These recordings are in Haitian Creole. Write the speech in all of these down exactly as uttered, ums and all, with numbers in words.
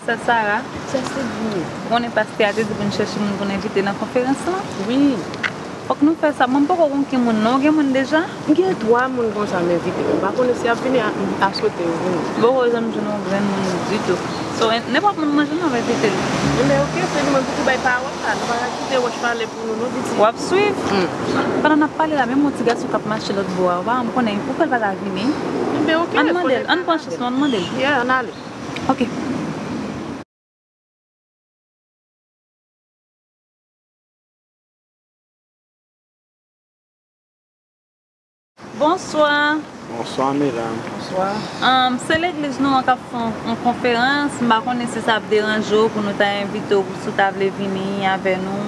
Sè Sara, Sè Sylvie. Ou konnen pastè a te di pou n chèche moun pou n envite nan konferans lan? Wi. Fòk nou fè sa. Mwen, m poko konn ki moun non, ou gen moun deja? M gen twa moun konsa m envite. M pa konnen si y ap vini a, a swete yo vini. M poko janm jwenn yon grenn moun ditou. So, nenpòt moun mwen jwenn, m ap envite l. Enben, oke, se nou menm pou ki bay pawòl la. Nou pa ka kite wòch pale pou nou, non, pitit. W ap swiv? Pandan n ap pale la, menm yon ti gason k ap mache lòt bò a, ou pa janm konnen, ou kwè l pa ta vini? Enben, oke, ann mande l, ann pran chans nou, ann mande l. Yeah, ann ale. Ok. Bonswa. Bonswa, medam. Bonswa. Um, se legliz nou an k ap fè yon, yon konferans. M pa konnen si sa ap deranje w pou nou ta envite w, si w ta vle vini avè nou.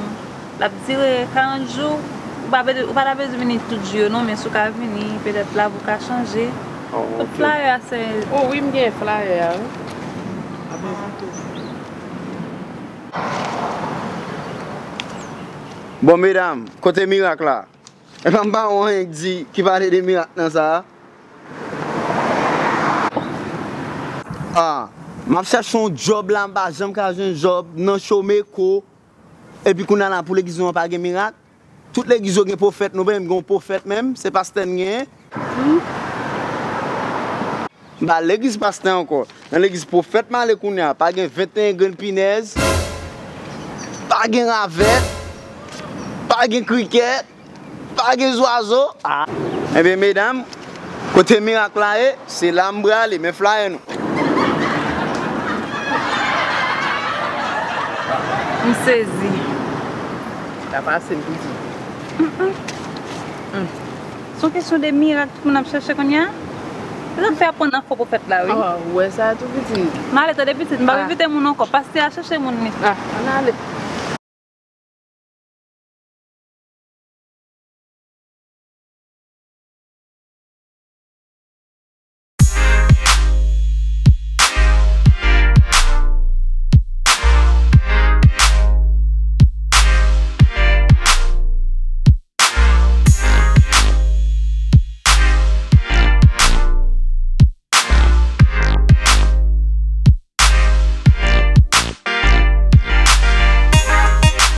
L ap dire karant jou. Ou pa, ou pa ta bezwen vini tout jou yo non, men si w ka vini, petèt lavi w ka chanje. Oh, tout ok. Flyer a se... Oh wi, m gen flyer a, wi. Bon, medam, kote mirak la? Epa m pa wè anyen k di, ki pale de mirak nan sa a. Ah, m ap chèche yon djòb la, m pa janm ka jwenn djòb, nan chome ko. Epi kounye a la pou legliz nou an pa gen mirak. Tout legliz yo gen pwofèt, nou pa menm gen yon pwofèt menm, se pastè n genyen. M pa legliz pastè ankò. Nan legliz pwofèt m ale kounye a, pa gen venteyen grenn pinèz, pa gen ravèt, pa gen krikèt, pa gen zwazo. Ah. Ebyen, medam, kote mirak la ye, se la m prale, men flyer nou. M sezi. Sa pase m piti. Se yon kesyon de mirak tout moun ap chèche kounye a. Se sa k fè y ap pran nan fo pwofèt la, wi. Ah, ou wè sa tou, pitit? M ale tande pitit, m pa envite moun ankò. Pastè a chèche moun li. Ah, ann ale.